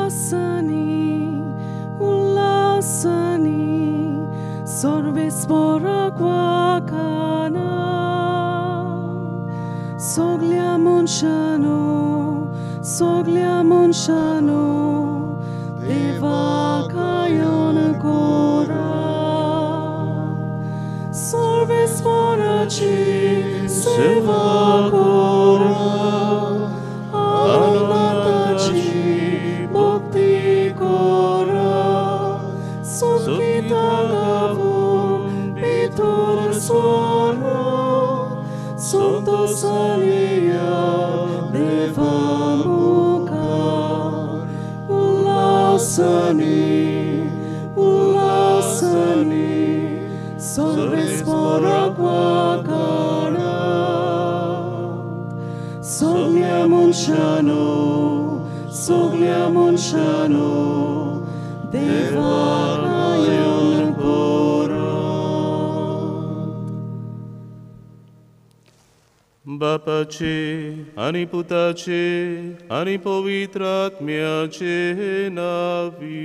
उल्लासांनी उल्लासांनी सर्वेस्पराक वाखाणा सगल्या मनशांनो सगल्या मनशांनो देवाक गायन करा सर्वेस्पराची सेवा करा आनंदाची भक्ती करा सुखिता गावून भितर सरा संतोषानिया देवा मुखार उल्लासांनी उल्लासांनी सर्वेस्पराक वाखाणा सगल्या मनशांनो सगल्या मनशांनो देवाक गायन करात. बापाचे आनी पुताचे आनी पवित्र आत्म्याचे नांवी.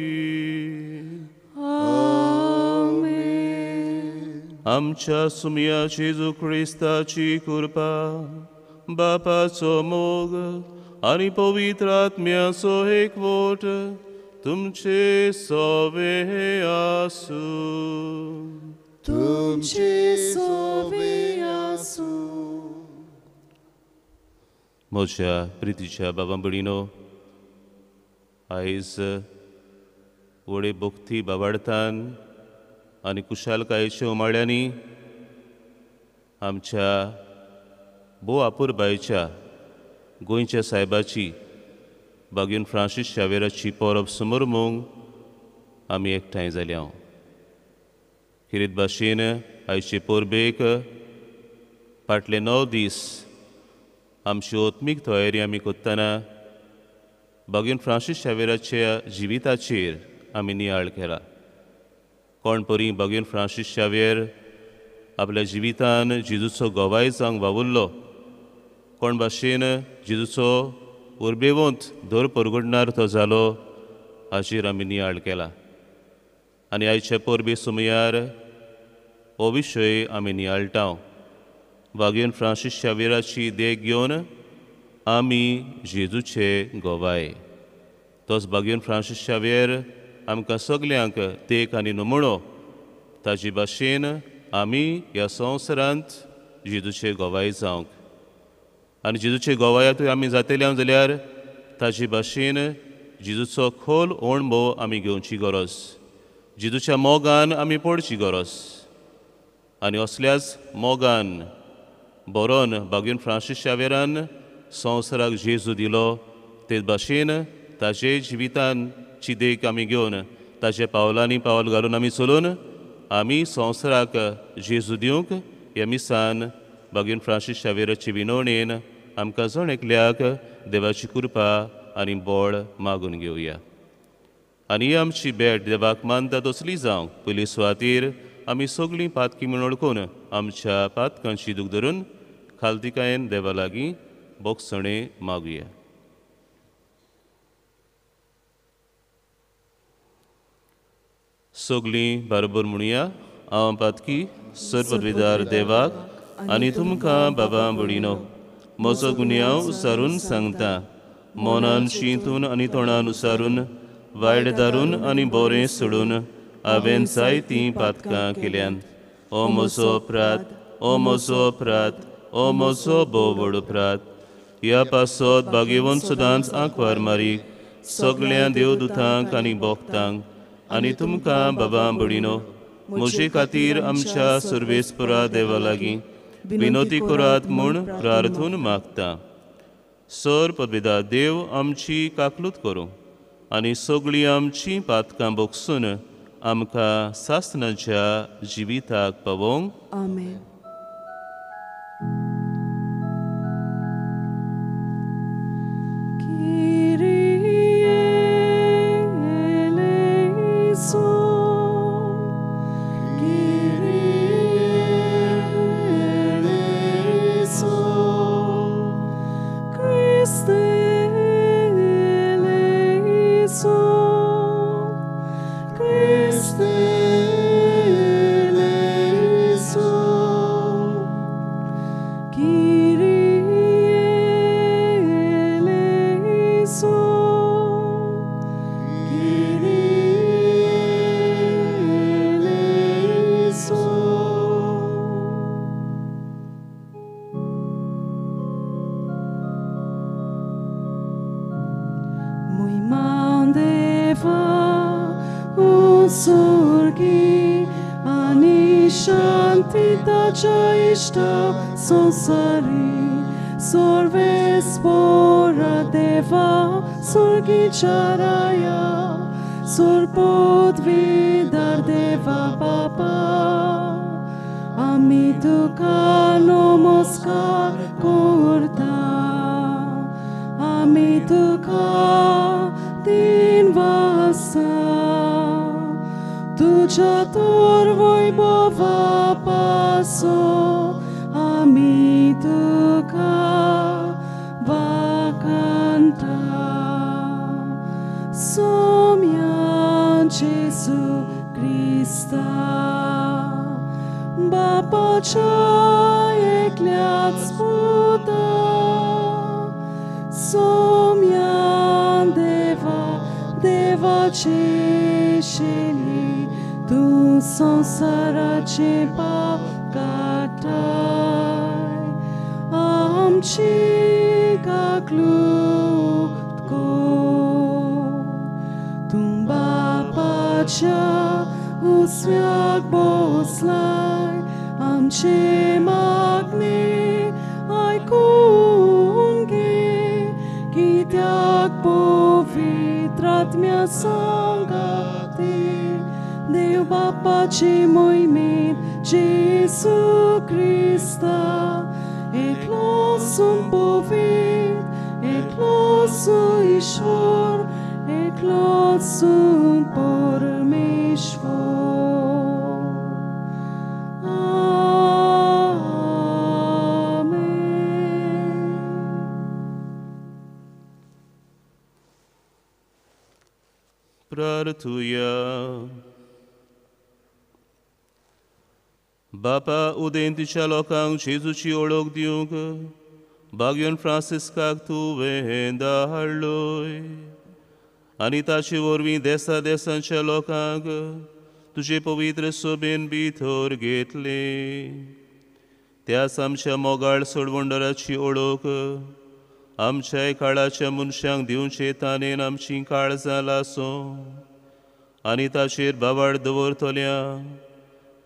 आमेन. आमच्या सुमया जेजू क्रिस्ताची कृपा, बापाचो मोग आनी पवित्र आत्म्याचो एकवट तुमचे सवे आसूं. तुमचे सवे आसूं. म्हज्या प्रितीच्या बाबा भयणीनो, आयज व्हडे भक्ती बाबाडतान आनी कुशालकायेच्या उमाळ्यांनी आमच्या भोव आपुरबायच्या गोंयच्या सायबाची बागीन फ्रांसीस शावेराची परब समरमूंक आमी एकठांय जाल्या. खेरीत भाशेन आयचे परबेक फाटले 9 दीस आमची आत्मीक तयारी आमी करतना बागीन फ्रांसीस शावेराच्या जिविताचेर आमी नियाळ केला. कोण परी बागीन फ्रांसीस शावेर आपल्या जिवितान जेजूचो गवाय जावंक वावुरलो, कोण भाशेन जेजूचो उर्बेवंत धर परगडणार तो जालो हाचेर आमी नियाळ केला. आनी आयचे परबे सुमयार हो विशय आमी नियाळटा. बागीन फ्रांसीस शावेराची देख घेवन आमी जेजूचे गवाय. तोच बागीन फ्रांसीस शावेर आमकां सगल्यांक देख आनी नमुणो. ताजे भाशेन आमी ह्या संवसारांत जेजूचे गवाय जावंक आनी जेजूचे गवायातूय आमी जातले जाल्यार ताजे भाशेन जेजूचो खोल अणभव आमी घेवची गरज, जेजूच्या मोगान आमी पडची गरज. आनी असल्याच मोगान बरोवन बागीन फ्रांसीस शावेरान संवसाराक जेजू दिलो. ते भाशेन ताजे जिवितांची देख आमी घेवन ताजे पावलांनी पावल घालून आमी चलून आमी संवसाराक जेजू दिवंक ह्या मिसान बागीन फ्रांसीस शावेराची विनवणेन आमकां जण एकल्याक देवाची कृपा आनी बळ मागून घेवया. आनी ही आमची भेट देवाक मानता तसली जावंक पयली सुवातेर आमी सगळीं पातकी म्हूण वळखून आमच्या पातकांची दूख धरून खालतिकायेन देवा लागीं बोगसणें मागुया. सगळीं बरोबर म्हणुया, हांव पातकी सर्वविदार देवाक आनी तुमकां बाबा भयणीनो म्हजो गुन्यांव उसारून सांगता. मनान चिंतून आनी तोंडान उसारून वायट दारून आनी बरें सोडून हांवें जायतीं पातकां केल्यान. ओ म्हजो अपराध, ओ म्हजो अपराध, ओ म्हजो भोव व्हड अपराध. ह्या पासत बागेवन सदांच आंकवार मारीक सगळ्या देवदुतांक आनी भक्तांक आनी तुमकां बाबा भयणीनो म्हजे खातीर आमच्या सर्वेस्परा देवा लागीं विनोती करात म्हूण प्रार्थून मागता. सर पदवेदा देव आमची काकलूत करूं आनी सगळीं आमची पातकां बोगसून आमकां सासणाच्या जिविताक पावोवंक. आमेन. Christe eleison, Ishta sonsari sorvespora deva surgicharaya surpodvidar deva papa ami tuka namaskar korta ami tuka din vasa tuja tor vaibhava paso ami tuka vakanta Somya Jesu Krista Bapacha ekliat sputa Somya Deva Deva Chesheli Tu sansarache pap katai Amchi kaklutko Tumba pacha usvyak boslai Amchi magni aikungi Kityak povitratmya sangati Dev Bapachi moimin Jesu Krista Eklosun povit, eklosu Ishwar, eklosun Parmeshwar. Amen. Prartuya बापा उदेंतीच्या लोकांक जेजूची ओळख दिवंक बागयोन फ्रांसिस्काक तुवें धाडलोय आनी ताचे वरवीं देसा देसांच्या लोकांक तुजे पवित्र सोबेन भितर घेतले. त्याच आमच्या मोगाळ सोडवंडराची ओळख आमच्याय काळाच्या मनशांक दिवचे ताणेन आमची काळजां लासो आनी ताचेर बावाड दवरतल्या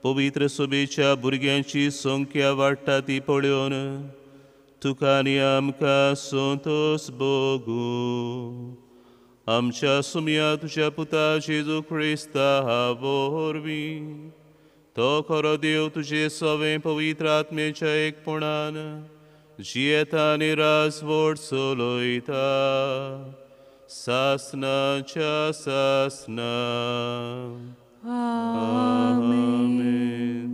पवित्र सोबेच्या भुरग्यांची संख्या वाडटा ती पळोवन तुका आनी आमकां संतोस भोगूं. आमच्या सुमया तुज्या पुता जेजू क्रिस्ता वरवीं तो खरो देव तुजे सवें पवित्र आत्मेच्या एकपणान जियेता आनी राजवट चलयता सासनाच्या सासना. Amen.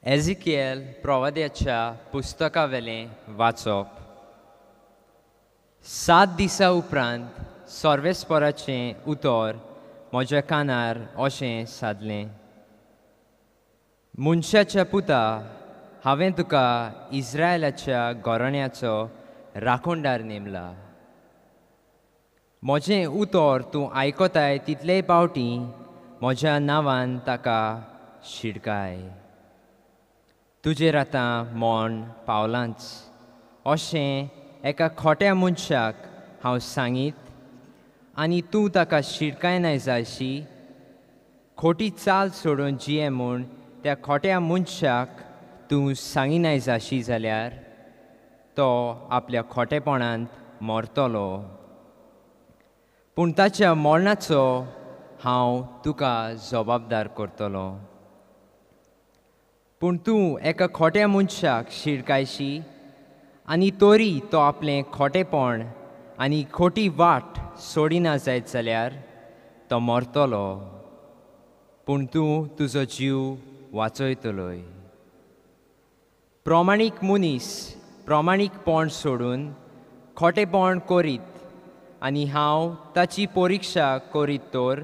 Ezekiel प्रवाद्याच्या पुस्तकावेलें वाचप. 7 दिसां उपरांत सर्वेस्पराचें उतर म्हज्या कानार अशें सादलें, मनशाच्या पुता, हांवें तुका इस्रायलाच्या घराण्याचो राखणदार नेमला. म्हजें उतर तूं आयकताय तितलेय पावटी म्हज्या नांवान ताका शिडकाय. तुजेर आतां मरण पावलांच अशें एका खोट्या मनशाक हांव सांगीत आनी तूं ताका शिडकायनाय जायशी. खोटी चाल सोडून जिये म्हूण त्या खोट्या मनशाक तूं सांगिनाय जाशी जाल्यार तो आपल्या खोटेपणांत मरतलो, पूण ताच्या मरणाचो हांव तुका जबाबदार करतलो. पूण तूं एका खोट्या मनशाक शिडकायशी आनी तरी तो आपलें खोटेपण आनी खोटी वाट सोडिना जायत जाल्यार तो मरतलो, पूण तूं तुजो जीव वाचयतलोय. प्रमाणीक मनीस प्रमाणीकपण सोडून खोटेपण करीत आनी हांव ताची परिक्षा करीत तर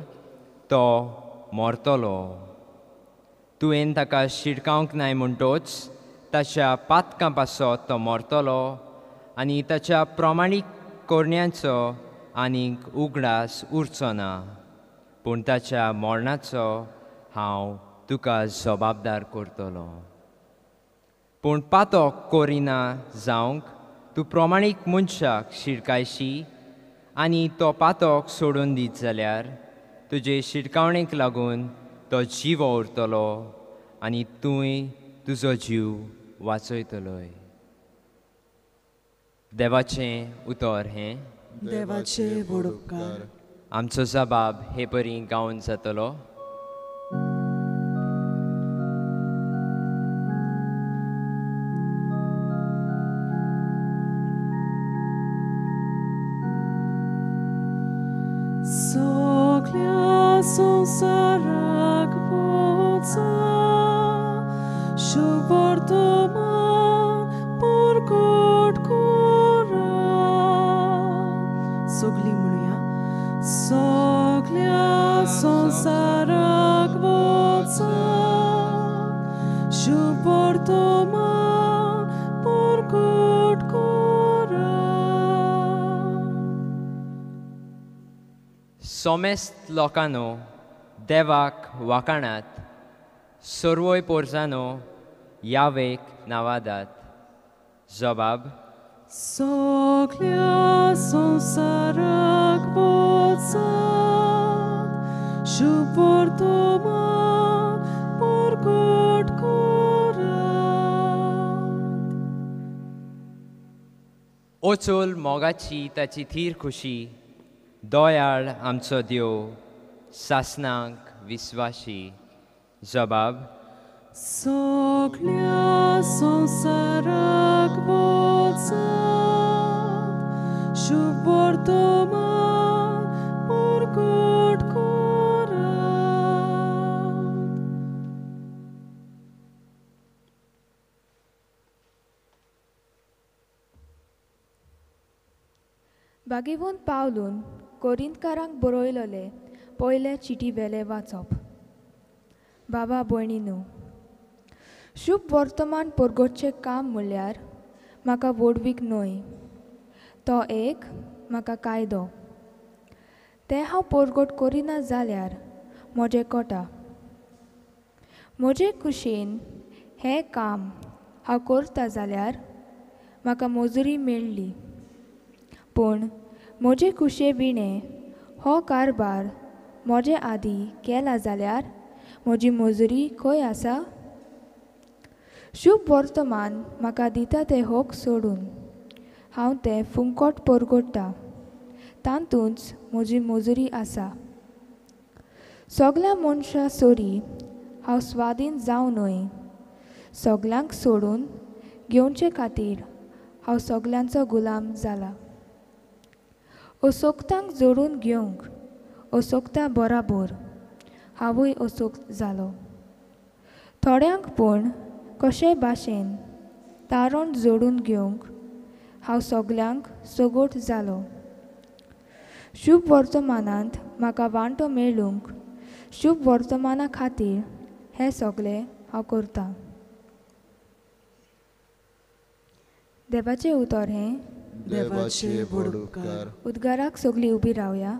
तो मरतलो. तुवें ताका शिडकावंक नाय म्हणटोच ताच्या पातकां पासत तो मरतलो आनी ताच्या प्रमाणीक करण्यांचो आनीक उगडास उरचो ना, पूण ताच्या मरणाचो हांव तुका जबाबदार करतलो. पूण पातक करिना जावंक तूं प्रमाणीक मनशाक शिडकायशी आनी तो पातक सोडून दीत जाल्यार तुजे शिडकावणेक लागून तो जिवो उरतलो आनी तूंय तुजो जीव वाचयतलोय. देवाचें उतर हें. देवाचे व्हड उपकार. आमचो जबाब हे परी गावन जातलो. सगल्या संवसाराक वचा शुभ वर्तमान परगट करा. सगलीं म्हणुया. सगल्या संवसाराक वचा शुभ वर्तमान परगट करा. सोमेस्त लोकांनो देवाक वाखाणात, सर्वय पोरजानो यावेक नावादात. जबाब. सगल्या संवसाराक वचात शुभ वर्तमान परगट करात. ओचोल मोगाची ताची थीर खुशी, दयाळ आमचो देव, सासनाक विस्वाशी. जबाब. सगल्या संवसाराक वचात शुभ वर्तमान परगट करात. बागेवून पावलून कोरिंतकारांक बरयलले पयले चिटी वेले वाचप. बाबा भयणीनू, शुभ वर्तमान परगटचें काम म्हणल्यार म्हाका व्हडवीक न्हय, तो एक म्हाका कायदो. तें हांव परगट करिना जाल्यार म्हजें कोटा. म्हजे खुशयेन हें काम हांव करता जाल्यार म्हाका मजुरी मेळ्ळी, पूण म्हजे खुशये विणें हो कारबार म्हजे आदीं केला जाल्यार म्हजी मजुरी खंय आसा? शुभ वर्तमान म्हाका दिता तें हक सोडून हांव तें फुंकट परगट्टा, तातूंच म्हजी मजुरी आसा. सगल्या मनशां सरी हांव स्वाधीन जावं न्हय, सगल्यांक सोडून घेवचे खातीर हांव सगल्यांचो गुलाम जाला. असोक्तांक जोडून घेवंक असोक्ता बराबर हांवूय असोक्त जालो. थोड्यांक पूण कशेय भाशेन तारण जोडून घेवंक हांव सगल्यांक सगोट जालो. शुभ वर्तमानांत म्हाका वांटो मेळूंक शुभ वर्तमाना खातीर हें सगळें हांव करतां. देवाचें उतर हें. देवाचे व्हड उपकार. उद्गाराक सगळीं उबी रावया.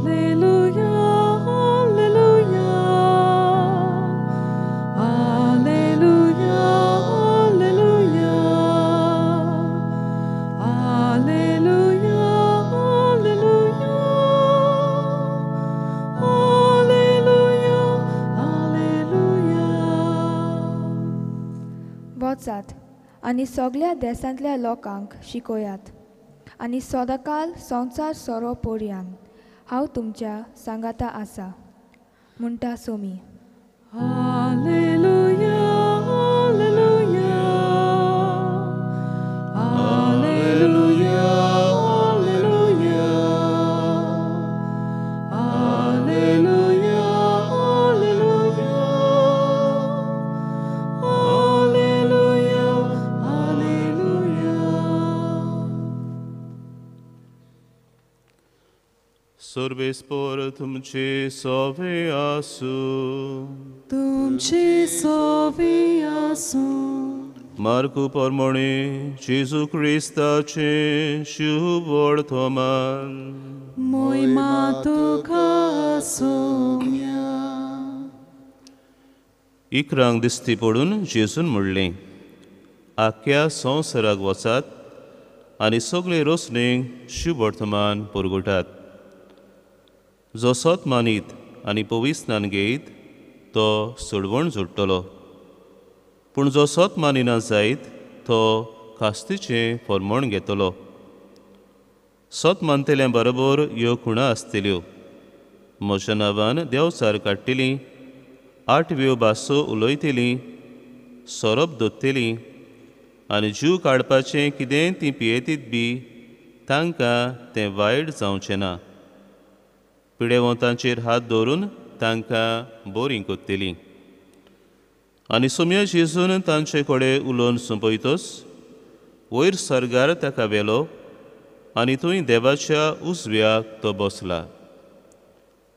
Alleluia, alleluia, alleluia, alleluia, alleluia, alleluia, alleluia, alleluia. वचात आनी सगळ्या देशांतल्या लोकांक शिकयात आनी सदांकाल संवसार सोरो पर्यान हांव तुमच्या सांगाता आसा, म्हणटा Somi. Alleluia, alleluia, alleluia, alleluia, alleluia, सर्वेस्पोर तुमचे सोवे आसूं. तुमचे सोवे आसूं. मार्कू परमणे जेजू क्रिस्ताचें शुभ वर्तमान. मोहिमा तुका सोम्या. इकरांक दिश्टी पडून जेजून म्हणलें, आख्या संवसाराक वचात आनी सगळे रोसणेक शुभ वर्तमान परगटात. जो सत मानीत आनी पविस्नान घेयत तो सोडवण जोडटलो, पूण जो सत मानिना जायत तो खास्तीचें फर्मण घेतलो. सत मानतल्या बरोबर ह्यो खुणा आसतल्यो, म्हज्या नांवान देंवचार काडटलीं, आठव्यो भासो उलयतलीं, सोरोप दोत्तलीं आनी जीव काडपाचें कितेंय तीं पियेतीत बी तांकां तें वायट जावचें ना. पिडेवंतांचेर हात दवरून तांकां बरीं कोत्तलीं. आनी सोम्या जेजून तांचे कडेन उलोवन सोंपयतच वयर सर्गार ताका व्हेलो आनी थंय देवाच्या उजव्याक तो बसला.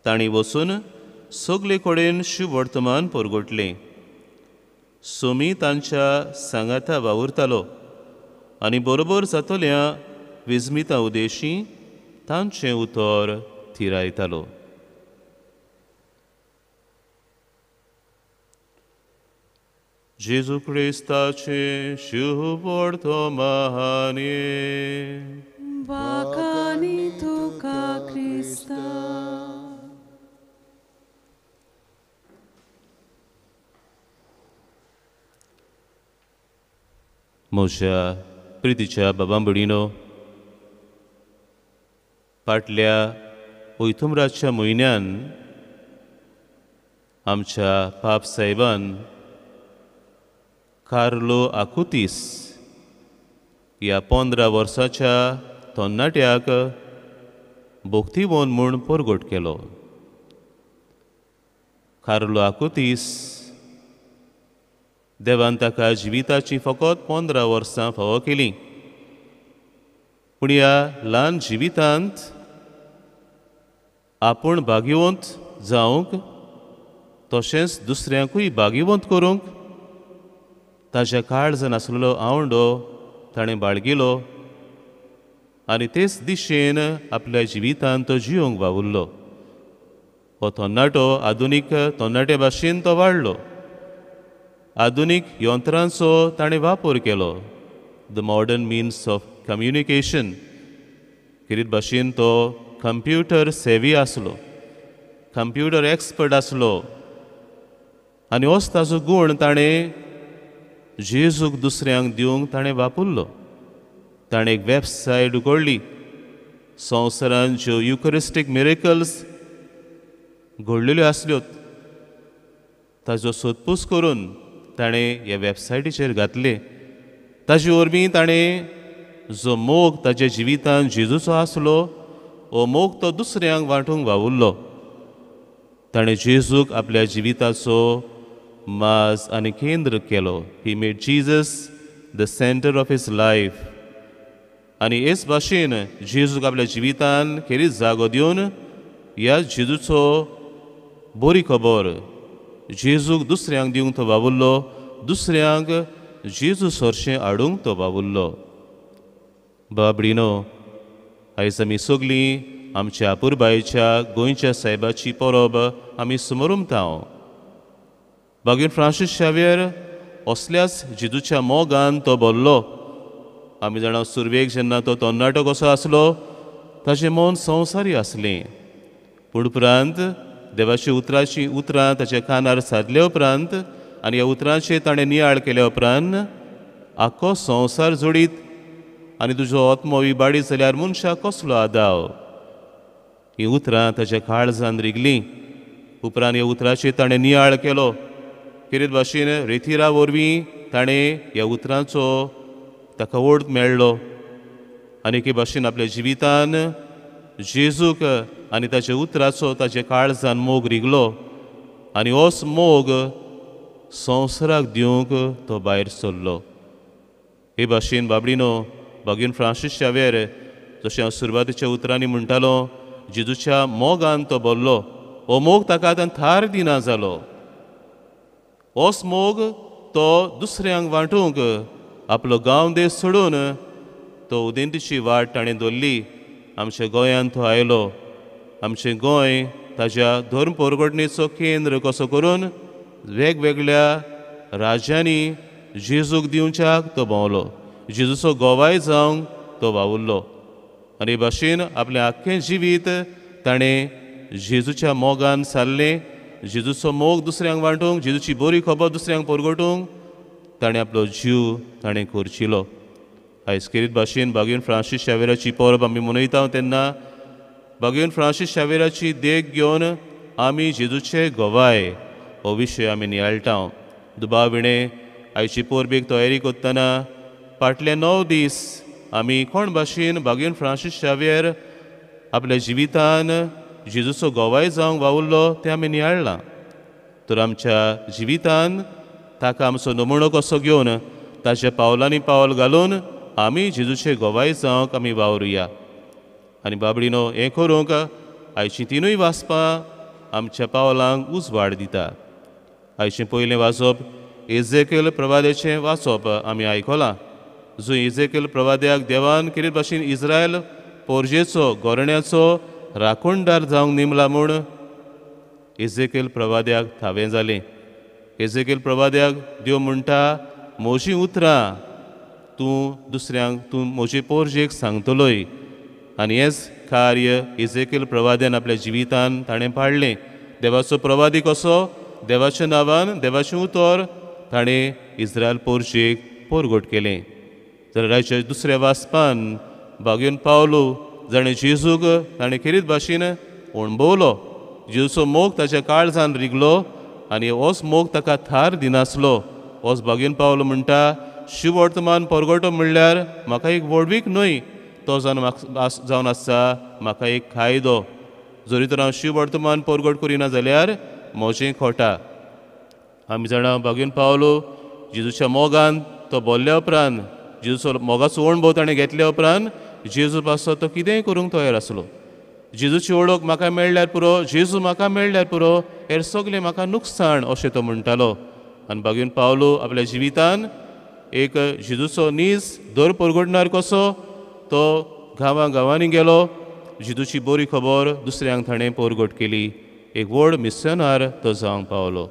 तांणी वचून सगळे कडेन शुभ वर्तमान परगटलें. सोमी तांच्या सांगाता वावुरतालो आनी बरोबर जातल्या विजमिता उदेशी तांचें उतर थिरायतालो. जेजू क्रिस्ताचें शुभ वर्तमान. वाखाणी तुका क्रिस्ता. म्हज्या प्रितीच्या बाबा भयणीनो, फाटल्या ओयतुमराच्या म्हयन्यान आमच्या पाप साहेबान कार्लो आकुतीस ह्या 15 वर्साच्या तरणाट्याक भोक्तीवन म्हूण परगट केलो. कार्लो आकुतीस देवान ताका जिविताची फकत 15 वर्सां फावो केली, पूण ह्या ल्हान जिवितांत आपूण भाग्यवंत जावंक तशेंच दुसऱ्यांकूय भाग्यवंत करूंक ताज्या काळजान आसलेलो आवंडो ताणें बाळगिलो आनी तेच दिशेन आपल्या जिवितांत तो जियोंक वावुरलो. हो तरणाटो आधुनीक तरणाटे भाशेन तो वाडलो. आधुनीक यंत्रांचो ताणें वापर केलो, the modern means of communication. खेरीत भाशेन तो कंप्युटर सेवी आसलो, कंप्युटर एक्सपर्ट आसलो आनी होच ताजो गूण ताणें जेजूक दुसऱ्यांक दिवंक ताणें वापरलो. ताणें एक वेबसायट उगडली. संवसारांत ज्यो युकरिस्टीक मिरेकल्स घडलेल्यो आसल्यो ताजो सोदपूस करून ताणें ह्या वेबसायटीचेर घातले. ताजे वरवीं ताणें जो मोग ताज्या जिवितांत जेजूचो आसलो हो मोग तो दुसऱ्यांक वांटूंक वावुरलो. ताणें जेजूक आपल्या जिविताचो माज आनी केंद्र केलो. He made Jesus the centre of his life. आनी हेच भाशेन जेजूक आपल्या जिवितान खेरीत जागो दिवन ह्या जेजूचो बरी खबर जेजूक दुसऱ्यांक दिवंक तो वावुरलो, दुसऱ्यांक जेजू सरशें हाडूंक तो वावुरलो. बाबडीनो, आयज आमी सगळीं आमच्या अपुरबायेच्या गोंयच्या सायबाची परब आमी सुमरुमता. बागीर फ्रांसीस शाव्यर असल्याच जेजूच्या मोगान तो भरलो. आमी जाणा सुरवेक जेन्ना तो तरणाटो कसो आसलो ताजें मन संवसारी आसलें, पूण उपरांत देवाची उतराची उतरां ताच्या कानार सादल्या उपरांत आनी ह्या उतरांचेर ताणें नियाळ केल्या उपरांत आख्खो संवसार जोडीत आनी तुजो आत्मो इबाडीत जाल्यार मनशाक कसलो आदाव, हीं उतरां ताच्या काळजान रिगलीं. उपरांत ह्या उतराचेर ताणें नियाळ केलो. खेरीत भाशेन रेतिरा वरवीं ताणें ह्या उतरांचो ताका ओड मेळ्ळो आनी एके भाशेन आपल्या जिवितान जेजूक आनी ताच्या उतराचो ताच्या काळजान मोग रिगलो आनी होच मोग संवसाराक दिवंक तो भायर सरलो. हे भाशेन बाबडीनो बागीन फ्रांसीस शाव्येर जशें हांव सुरवातेच्या उतरांनी म्हणटालो, जेजूच्या मोगान तो भरलो. हो मोग ताका आतां थार दिना जालो. होच मोग तो दुसऱ्यांक वांटूंक आपलो गांव देश सोडून तो उदेंतीची वाट ताणें धरली. आमच्या गोंयांत तो आयलो. आमचें गोंय ताज्या धर्म परगटणेचो केंद्र कसो करून वेगवेगळ्या राज्यांनी जेजूक दिवच्याक तो भोंवलो. जेजूचो गोवाय जावंक तो वावुरलो आनी हे भाशेन आपलें आख्खें जिवीत ताणें जेजूच्या मोगान सारलें. जेजूचो मोग दुसऱ्यांक वांटूंक, जेजूची बरी खबर दुसऱ्यांक परगटूंक ताणें आपलो जीव ताणें खर्चिलो. आयज खेरीत भाशेन बागेवन फ्रांसीस शावेराची परब आमी मनयता तेन्ना बागेवन फ्रांसीस शावेराची देख घेवन आमी जेजूचे गवाय हो विशय आमी नियाळटा. दुबाव विणें आयची परबेक तयारी करतना फाटले 9 दीस आमी कोण भाशेन बागेवन फ्रांसीस शावेर आपल्या जिवितान जेजूचो गवाय जावंक वावुरलो तें आमी नियाळ्ळां. तर आमच्या जिवितान ताका आमचो नमुनो कसो घेवन ताच्या पावलांनी पावल घालून आमी जेजूचे गवाय जावंक आमी वावरुया. आनी बाबडीनो हें करूंक आयचीं तिनूय वाचपां आमच्या पावलांक उजवाड दिता. आयचें पयलें वाचप एजेकेल प्रवाद्याचें वाचप आमी आयकलां. जो एजेकेल प्रवाद्याक देवान खेरीत भाशेन इस्रायल पोरजेचो गोरण्याचो राखणदार जावंक नेमला म्हूण एजेकेल प्रवाद्याक थावें जालें. एजेकेल प्रवाद्याक देव म्हणटा, म्हजीं उतरां तूं दुसऱ्यांक, तूं म्हजे पोरजेक सांगतलोय. आनी हेंच कार्य एजेकेल प्रवाद्यान आपल्या जिवितान ताणें पाडलें. देवाचो प्रवादी कसो देवाच्या नांवान देवाचें उतर ताणें इस्रायल पोरजेक पोरगोट केलें. जाल्यार आयच्या दुसऱ्या वाचपान बागेवन पावलो जाणें जेजूक ताणें खेरीत भाशेन अणभवलो. जेजूचो मोग ताच्या काळजान रिगलो आनी होच मोग ताका थार दिनासलो. होच बागेवन पावलो म्हणटा, शिववर्तमान परगटो म्हणल्यार म्हाका एक व्हडवीक न्हय, तो जावन आसा म्हाका एक कायदो. जरी तर हांव शिववर्तमान परगट करिना जाल्यार म्हजें खोटा. आमी जाणा बागेवन पावलो जेजूच्या मोगान तो बोल्ल्या उपरांत, जेजूचो मोगाचो अणभव ताणें घेतल्या उपरांत जेजू पासत तो कितेंय करूंक तयार आसलो. जेजूची वळख म्हाका मेळ्ळ्यार पुरो, जेजू म्हाका मेळ्ळ्यार पुरो, हेर सगळें म्हाका नुकसाण अशें तो म्हणटालो. आनी बागेवन पावलो आपल्या जिवितान एक जेजूचो नीज दर परगटणार कसो तो गांवां गांवांनी गेलो. जेजूची बरी खबर दुसऱ्यांक ताणें परगट केली. एक व्हड मिशनार तो जावंक पावलो.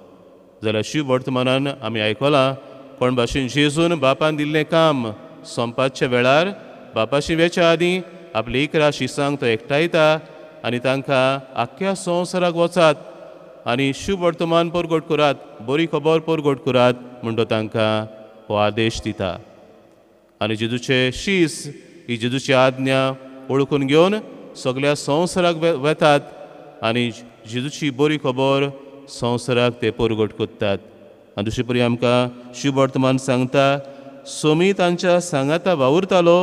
जाल्यार शिव वर्तमानान आमी आयकलां कोण भाशेन जेजून बापान दिल्लें काम सोंपाच्या वेळार बापाशी वेच्या आदीं आपले 11 शिसांक तो एकठांयता आनी तांकां आख्ख्या संवसाराक वचात आनी शुभ वर्तमान परगट करात, बरी खबर परगट करात म्हूण तो तांकां हो आदेश दिता. आनी जेजूचे शीस ही जेजूची आज्ञा वळखून घेवन सगळ्या संवसाराक वेतात आनी जेजूची बरी खबर संवसाराक ते परगट करतात. आनी दुसरे परी आमकां शुभ वर्तमान सांगता, सोमी तांच्या सांगाता वावुरतालो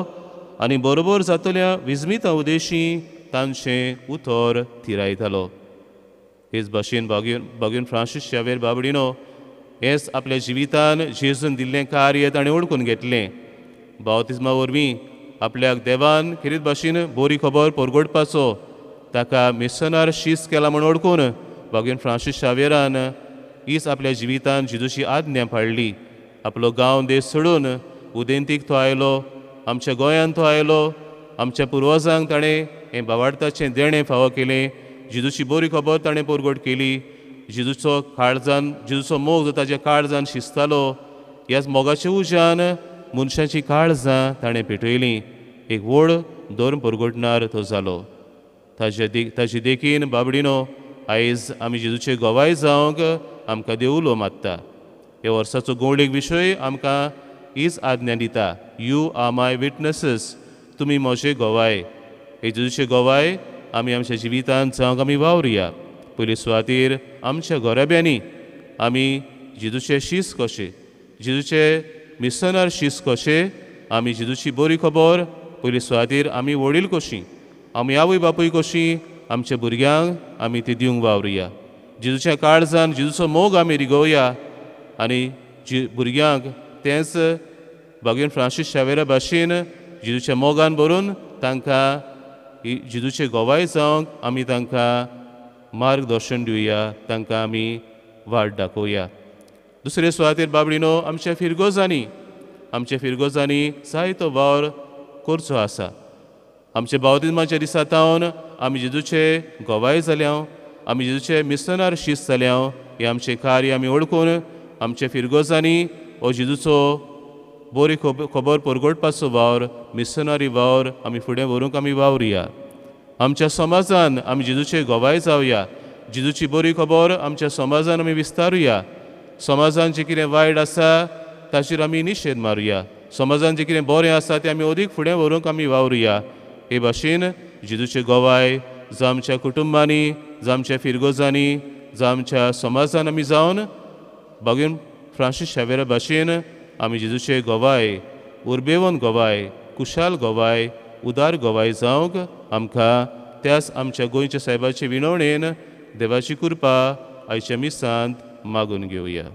आनी बरोबर जातल्या विजमिता उदेशी तांचें उतर थिरायतालो. हेच भाशेन बागेवन फ्रांसीस शावेर बाबडीनो हेच आपल्या जिवितान जेजून दिल्लें कार्य ताणें वळखून घेतलें. बावतिज्मा वरवीं आपल्याक देवान खेरीत भाशेन बरी खबर परगटपाचो ताका मिशनार शीस केला म्हूण वळखून बागेवन फ्रांसीस शावेरान हीच आपल्या जिवितान जेजूची आज्ञा पाळ्ळी. आपलो गांव देश सोडून उदेंतीक तो आयलो, आमच्या गोंयांत तो आयलो. आमच्या पुर्वजांक ताणें हें भावार्थाचें देणें फावो केलें. जेजूची बरी खबर ताणें परगट केली. जेजूचो काळजान, जेजूचो मोग जो ताच्या काळजान शिजतालो ह्याच मोगाच्या उज्यान मनशाचीं काळजां ताणें पेटयलीं. एक व्हड धर्म परगटणार तो जालो. ताजे देखीन बाबडीनो आयज आमी जेजूचे गवाय जावंक आमकां देव उलो मारता. ह्या वर्साचो गौणीक विशय आमकां हीच आज्ञा दिता, you are my witnesses, तुमी म्हजे गवाय. हे जेजूचे गवाय आमी आमच्या जिवितांत जावंक आमी वावरुया. पयले सुवातेर आमच्या घराब्यांनी आमी जेजूचे शीस कशे, जेजूचे मिशनार शीस कशे, आमी जेजूची बरी खबर पयले सुवातेर आमी वडील कशी, आमी आवय बापूय कशी आमच्या भुरग्यांक आमी ती दिवंक वावरुया. जेजूच्या काळजान जेजूचो मोग आमी रिगोवया आनी भुरग्यांक तेंच बागेवन फ्रांसीस शावेरा भाशेन जेजूच्या मोगान भरून तांकां जेजूचे गोवाय जावंक आमी तांकां मार्गदर्शन दिवया, तांकां आमी वाट दाखोवया. दुसरे सुवातेर बाबडीनो आमच्या फिरगोजांनी, आमच्या फिरगोजांनी जायतो वावर करचो आसा. आमच्या बावतिज्माच्या दिसा तावन आमी जेजूचे गोवाय जाल्या, आमी जेजूचे मिसनार शीस जाल्या. हें आमचें कार्य आमी वळखून आमच्या फिरगोजांनी हो जेजूचो बरी खबर परगटपाचो वावर, मिसनरी वावर आमी फुडें व्हरूंक आमी वावरुया. आमच्या समाजान आमी जेजूचे गोवाय जावया, जेजूची बरी खबर आमच्या समाजान आमी विस्तारुया. समाजान जें कितें वायट आसा ताचेर आमी निशेध मारुया, समाजान जें कितें बरें आसा तें आमी अदीक फुडें व्हरूंक आमी वावरुया. हे भाशेन जेजूचे गोवाय जावं आमच्या कुटुंबांनी, जावं आमच्या फिरगोजांनी, जावं आमच्या समाजान आमी जावन बागेन फ्रांसीस शावेरा भाशेन आमी जेजूचे गोवाय, उर्बेवन गोवाय, कुशाल गोवाय, उदार गोवाय जावंक आमकां त्याच आमच्या गोंयच्या सायबाचे विनवणेन देवाची कृपा आयच्या मिसांत मागून घेवया.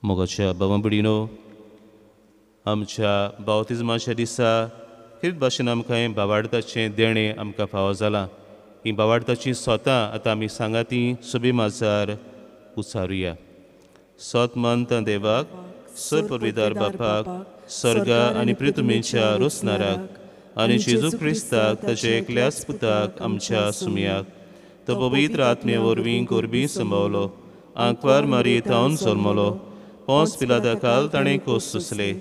मोगाच्या बाबा भयणीनो, आमच्या बावतिज्माच्या दिसा हेच भाशेन आमकां हें बावाडताचें देणें आमकां फावो जालां. हीं बावाडताचीं सोतां आतां आमी सांगाती सुबी माजार उचारुया. सोत मानता देवाक, सर पविदार बापाक, सर्गा आनी पृथ्वीच्या रोसनाराक आनी जेजू क्रिस्ताक ताच्या एकल्याच पुताक आमच्या सुमयाक, तो पवित्र आत्मे वरवीं गोरबी संभवलो, आंकवार मारी थावन जल्मलो, पोंस पिलाता काल ताणें खोस सोंसले,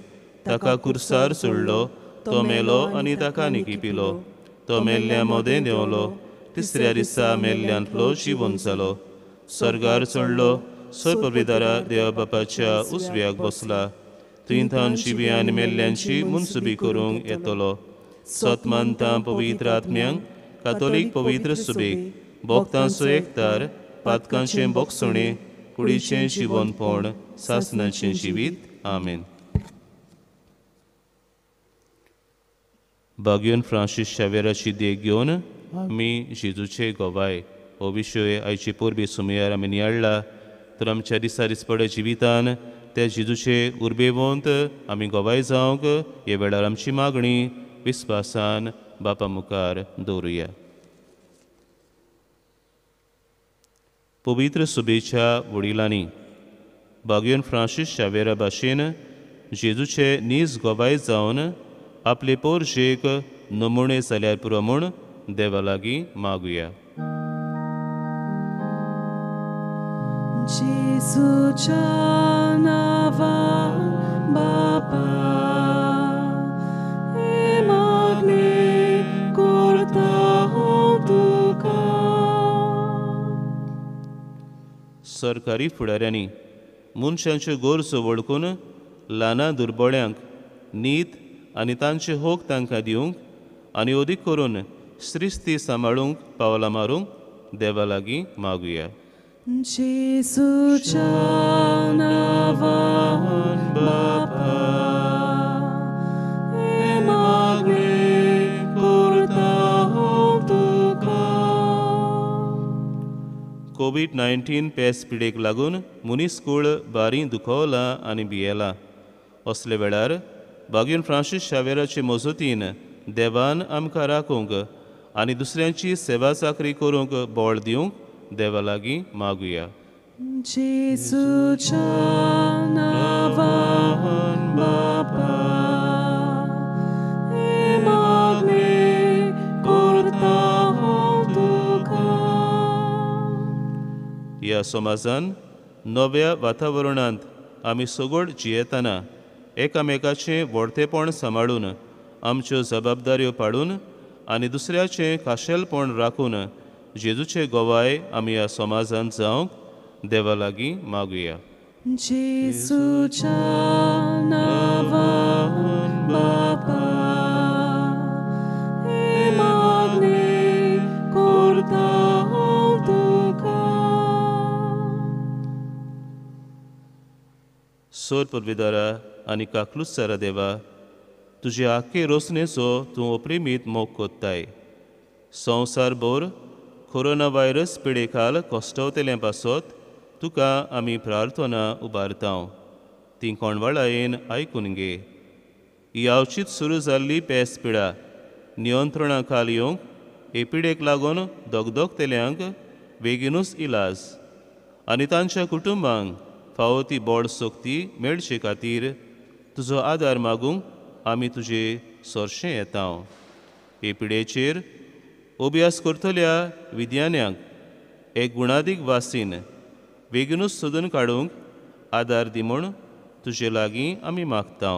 ताका कुर्सार सोडलो, तो मेलो आनी ताका निकिपिलो, तो मेल्ल्या मोदें देंवलो, तिसऱ्या दिसा मेल्ल्यांतलो जिवन जालो, सर्गार चडलो, सरपविदारा देवा बापाच्या उजव्याक बसला, थंय थावन जिवी आनी मेल्ल्यांची मुनसुबी करूंक येतलो. सत मानता पवित्र आत्म्यांक, कातोलीक पवित्र सुबेक, भोक्तांचो एकतार, पातकांचें बोगसणें, कुडीचें जिवनपण, सासनाचें जिवीत. आमेन. बागयोन फ्रांसीस शावेराची देख घेवन आमी जेजूचे गोवाय हो विशय आयचे परबे सुमयार आमी नियाळ्ळा. तर आमच्या दिसा दिसपड्या जिवितान त्या जेजूचे उर्बेवंत आमी गोवाय जावंक हे वेळार आमची मागणी विस्वासान बापा मुखार दवरुया. पवित्र सुबेच्या वडिलांनी बागयोन फ्रांसीस शावेरा भाशेन जेजूचे नीज गोवाय जावन आपले पोरशेक नमुणे जाल्यार पुरो म्हूण देवा लागीं मागुया. जेजूच्या नांवान बापा हें मागणें करता हांव तुका. सरकारी फुडाऱ्यांनी मनशांच्यो गरजो वळखून ल्हाना दुर्बळ्यांक नीत आनी तांचे होक तांकां दिवंक आनी अदीक करून सृश्टी सांबाळूंक पावलां मारूंक देवा लागीं मागुया. जेजूच्या नांवान बापा हें मागणें करता हांव तुका. कोवीड-19 पेस पिडेक लागून मनीसकूळ बारी दुखवलां आनी भियेलां. असले वेळार बागयोन फ्रांसीस शावेराचे मजतीन देवान आमकां राखूंक आनी दुसऱ्यांची सेवा चाकरी करूंक बळ दिवंक देवा लागीं मागुया. जेजूच्या नांवान बापा हें मागणें करता हांव तुका. ह्या समाजान नव्या वातावरणांत आमी सगळ जियेतना एकामेकाचें व्हडतेपण सांबाळून आमच्यो जबाबदाऱ्यो पाळून आनी दुसऱ्याचें खाशेलपण राखून जेजूचे गोवाय आमी ह्या समाजांत जावंक देवा लागीं मागुया. जेजूच्या नांवान बापा हें मागणें करता हांव तुका. सोर पदवेदारा आनी काकलुसारा देवा, तुजे आख्खे रोसणेचो तूं अप्रेमीत मोग कोत्ताय. संवसार भर कोरोना व्हायरस पिडेखाल कश्टवतल्यां पासत तुका आमी प्रार्थना उबारता. ती कोणवाळायेन आयकून घे. ही आवचीत सुरू जाल्ली पेस पिडा नियंत्रणा खाल येवंक, हे पिडेक लागून दगदगतल्यांक बेगीनूच इलाज आनी तांच्या कुटुंबांक फावो ती बळ शक्ती मेळचे खातीर तुजो आदार मागूंक आमी तुजे सरशें येता. हे पिडेचेर अभ्यास करतल्या विज्ञान्यांक एक गुणादीक वासीन बेगीनूच सोदून काडूंक आदार दी म्हूण तुजे लागीं आमी मागता.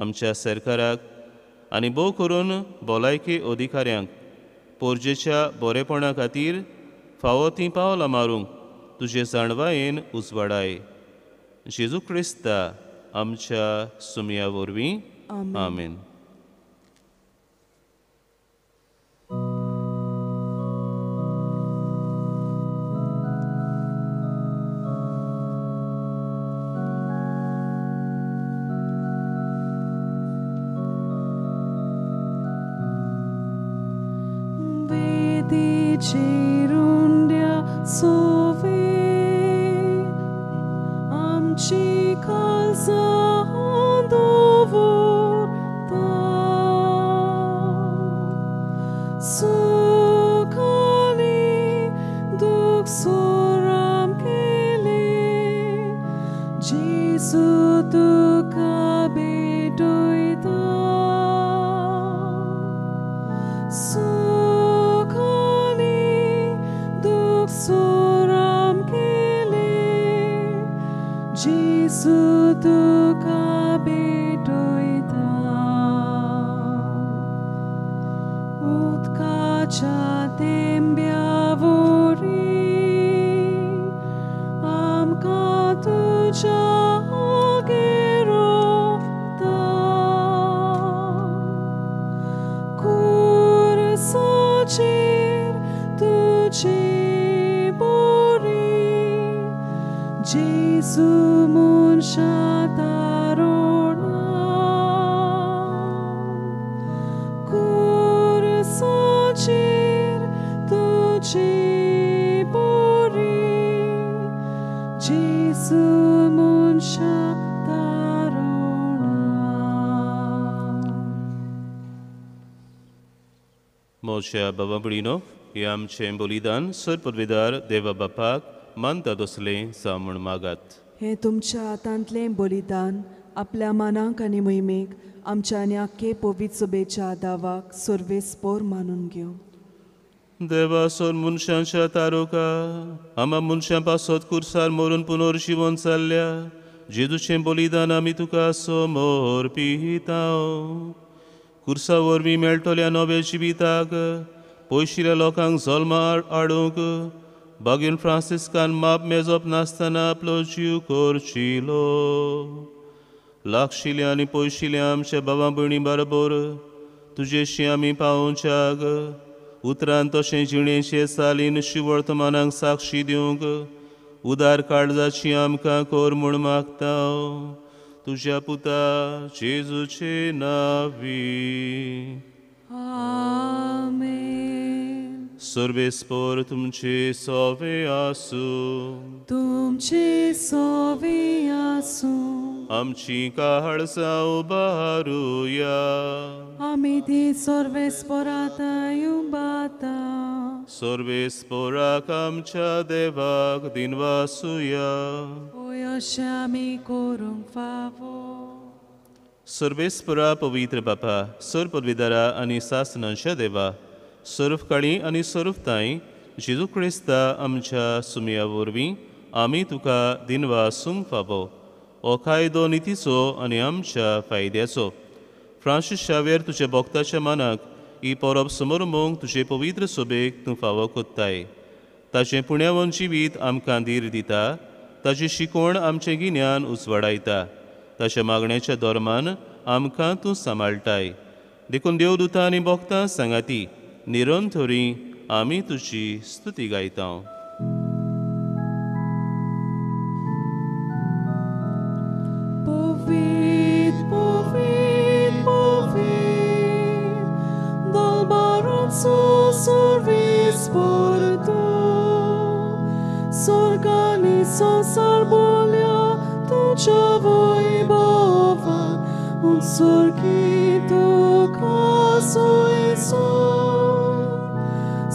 आमच्या सरकाराक आनी भोव करून भलायकी अधिकाऱ्यांक पोरजेच्या बरेपणा खातीर फावो तीं पावलां मारूंक तुजे जाणवायेन उजवाडाय. जेजू क्रिस्ता आमच्या सुमया वरवीं, आमेन. Cirundia sove amci calza dovorta sukani duxoram kele Jesu tuka bedoita Suram kele Jesu tuka bedoita Utkacha tembia vori Amka tuja gerota Kursa cer tuci Jesu munsha tarona Kursa cer tuci pori Jesu munsha tarona. मोशा बाबा भयणीनो, हें आमचें बलिदान sir पदवेदार देवा बापाक मानता तसलें जावं म्हूण मागात. हें तुमच्या हातांतलें बलिदान आपल्या मनाक आनी मोहिमेक आमच्या आनी आख्खे पवित्र सभेच्या दावाक सर्वेस्पोर मानून घेवं. देवा सोर मनशांच्या तारुका आमा मनशां पासत कुर्सार मरून पुनर्जिवन जाल्ल्या जेजूचें बलिदान आमी तुका समर्पिता. कुर्सा वरवीं मेळटल्या नव्या जिविताक पयशिल्ल्या लोकांक जल्मा हाडूंक बागीन फ्रांसिस्कान माप मेजप नासतना आपलो जीव करचिलो. लागशिल्या आनी पयशिल्या आमच्या बाबा भयणी बरोबर तुजेशी आमी पावोवच्याक उतरान तशें जिणेचे चालीन शिवर्तमानाक साक्षी दिवंक उदार काळजाची आमकां कर म्हूण मागता. तुज्या पुता जेजूचे नांवी आमेन. सर्वेस्पोर तुमचे सोवे आसूं. तुमचे सोवे आसूं. आमची काळजां उबारुया. आमी ती सर्वेस्पोरांत उबाता. सर्वेस्पोराक आमच्या देवाक दिनवासुया. होय अशें आमी करूंक फावो. सर्वेस्पोरा पवित्र बापा, सर पदवीदारा आनी सासनांच्या देवा, सर्व काळी आनी सर्व तांय जेजू क्रिस्ता आमच्या सुमया वरवीं आमी तुका दिनवासूंक फावो. हो कायदो नितीचो आनी आमच्या फायद्याचो. फ्रांसीस शावेर तुज्या भक्ताच्या मनाक ही परब समर्मूंक तुजे पवित्र सोबेक तूं फावो कोत्ताय. ताचें पुण्यावन जिवीत आमकां धीर दिता. ताची शिकवण आमचें गिन्यान उजवाडायता. ताच्या मागण्याच्या धर्मान आमकां तूं सांबाळटाय. देखून देवदूतां आनी भक्तां सांगाती निरंतरी आमी तुजी स्तुती गायता. सोर्वेस्पोर तूं स्वर्गानी संवसार बोल्या तुज्या वैभवान उत्सर्गी तुका सोयसून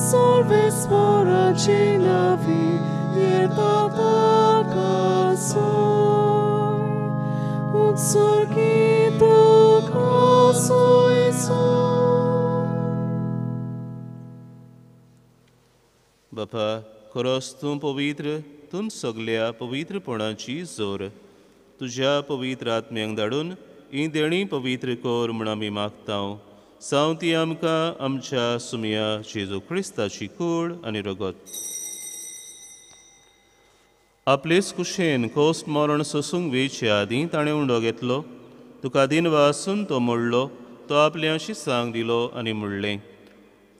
सोर्वेस्पोराची नावी येता ताका सोय उत्सर्गी तुका सोयसून. बापा खरोच तूं पवित्र, तूं सगल्या पवित्रपणाची जोर. तुज्या पवित्र आत्म्यांक धाडून ही देणी पवित्र कर म्हूण आमी मागता. साव ती आमकां आमच्या सुमया जेजू क्रिस्ताची कूड आनी रगत. आपलेच कुशेन कोस्ट मरण सोसूंक वेचे आदीं ताणें उंडो घेतलो, तुका दिनवासून तो मोडलो, तो आपल्या शिसांक दिलो आनी म्हणलें,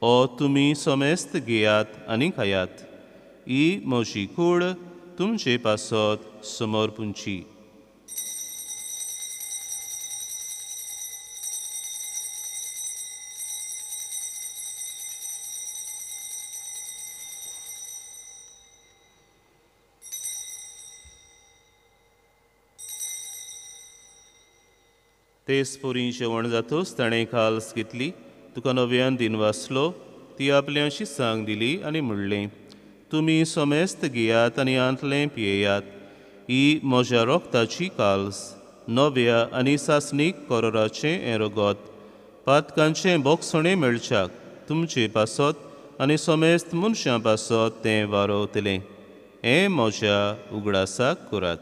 ओ तुमी समेस्त घेयात आनी खायात, ही म्हजी कूड तुमचे पासत समर्पूंची. तेच पोरी जेवण जातूच ताणें काल्स घेतली, तुका नव्यान दिन वाचलो, ती आपल्या शिसांक दिली आनी म्हणलें, तुमी समेस्त घेयात आनी आंतलें पियेयात, ही म्हज्या रोगताची काल्स, नव्या आनी सासणीक करोराचें हें रगत, पातकांचें बोगसणें मेळच्याक तुमचे पासत आनी समेस्त मनशां पासत तें वारोवतलें. हें म्हज्या उगडासाक करात.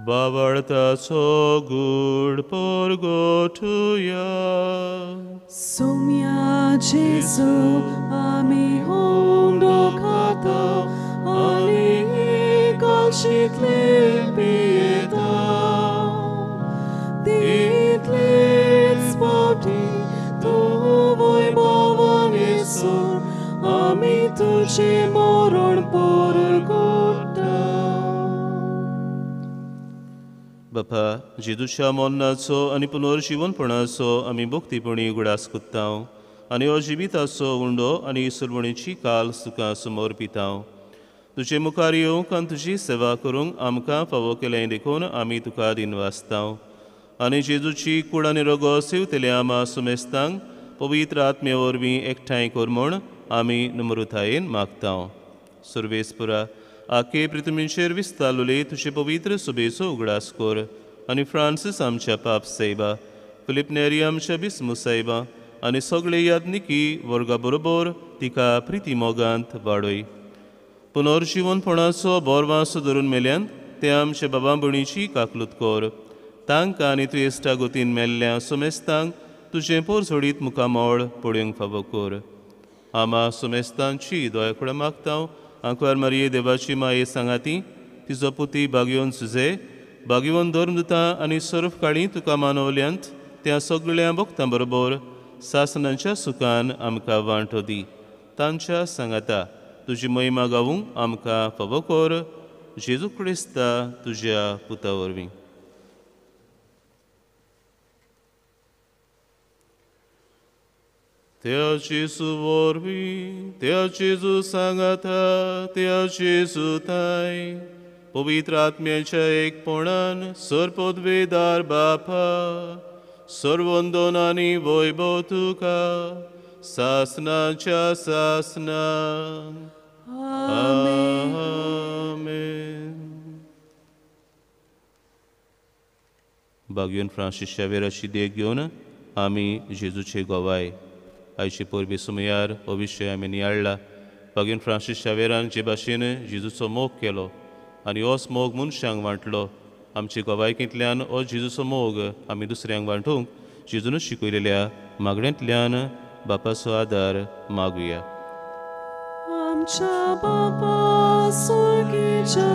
बावळताचो गूढ परगोठुया. सोम्या जेजू आमी हुंडो खाता आनी कालशींतले पियेता, तितलेच फावटी तूं वैभवान येसर आमी तुजें मरण परगोटा. बापा, जेजूच्या मरणाचो आनी पुनर्जिवनपणाचो आमी भक्तीपणी उगडास कोत्ता आनी हो जिविताचो उंडो आनी सुरवणीची काल तुका समर्पिता. तुजे मुखार येवंक आनी तुजी सेवा करूंक आमकां फावो केलें देखून आमी तुका दिनवासता. आनी जेजूची कूड आनी रगत सेवतल्या आमा सुमेस्तांक पवित्र आत्मे वरवीं एकठांय कर म्हूण आमी नम्रतायेन मागता. सुर्वेसपुरा आखे पृथ्वीचेर विस्तारलेले तुजे पवित्र सुबेचो उगडास कर आनी फ्रांसीस आमच्या पाप सायबा, फिलीप नेरी आमच्या बिस्मू सायबा आनी सगळे याज्ञिकी वर्गा बरोबर तिका प्रिती मोगांत वाडय. पुनर्जिवनपणाचो बोरवासो धरून मेल्यान ते आमच्या बाबा भयणीची काकलूत कर. तांकां आनी तुवें इश्टागतीन मेल्ल्या सुमेस्तांक तुजें पोरझोडीत मुखामळ पळोवंक फावो कर. आमा सुमेस्तांची दयाकुळा मागता. आंकवार मारये देवाची माये सांगाती तिजो पुती बागयोवन सुजे बागयोवन धर्मदुतां आनी सर्व काळी तुका मानवल्यांत त्या सगळ्या भक्तां बरोबर सासनांच्या सुखान आमकां वांटो दी. तांच्या सांगाता तुजी महिमा गावूंक आमकां फावो कर, जेजू क्रिस्ता तुज्या पुता वरवीं. त्या जेजू वरवीं, त्या जेजू सांगाता, त्या जेजू ताय पवित्र आत्म्याच्या एकपणान सर्वपदवेदार बापा, सर्वंदन आनी वैभव तुका सासनाच्या सासना. आमेन. बागयोन फ्रांसीस शावेराची देख घेवन आमी जेजूचे गोवाय आयचे परबे सुमयार हो विशय आमी नियाळ्ळा. बागयोन फ्रांसीस शावेरान जे भाशेन जेजूचो मोग केलो आनी होच मोग मनशांक वांटलो, आमचे गोवायकींतल्यान हो जेजूचो मोग आमी दुसऱ्यांक वांटूंक जेजूनच शिकयलेल्या मागण्यांतल्यान बापाचो आदार मागुया. आमच्या बापा स्वर्गीच्या,